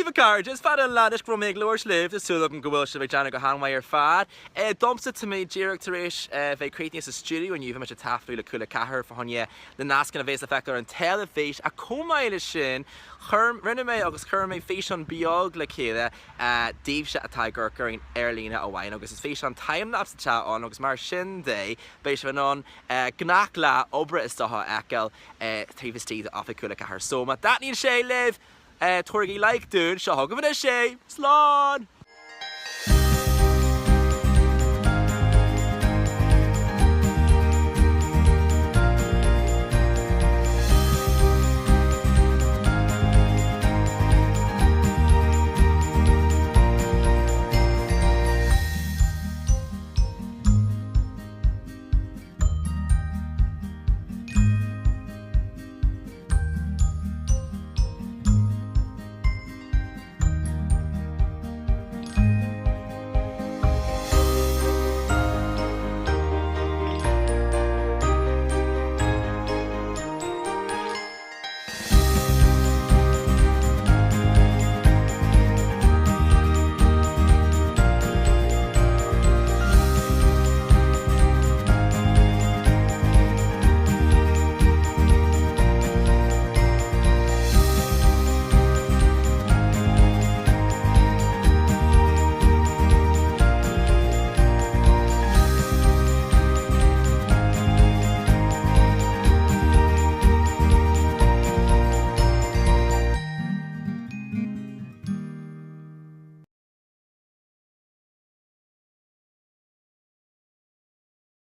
daoibh a chairde, is fada an lá anois go raibh mé ag labhairt libh, tá súil agam go bhfuil sibh ag déanamh go han-mhaith ar fad. Domsa, tá mé díreach tar éis bheith críochnaithe sa stiúideo inniu, bhí mise ag taifeadadh le Cúla 4 fá choinne na nascanna a bhéas le feiceáil ar an teilifís ach chomh maith leis sin, chuir, rinne mé agus chuir mé físeán beag le chéile daoibhse atá ag amharc orainn ar líne amháin agus is físeán timelapse atá ann agus mar sin de, beidh sibh in ann gnách lá oibre is dócha a fheiceáil taobh istigh d'oifig Cúla 4. So má thaitníonn sé libh, tabhairigí like dúinn, seo chugaibh anois é! Slán!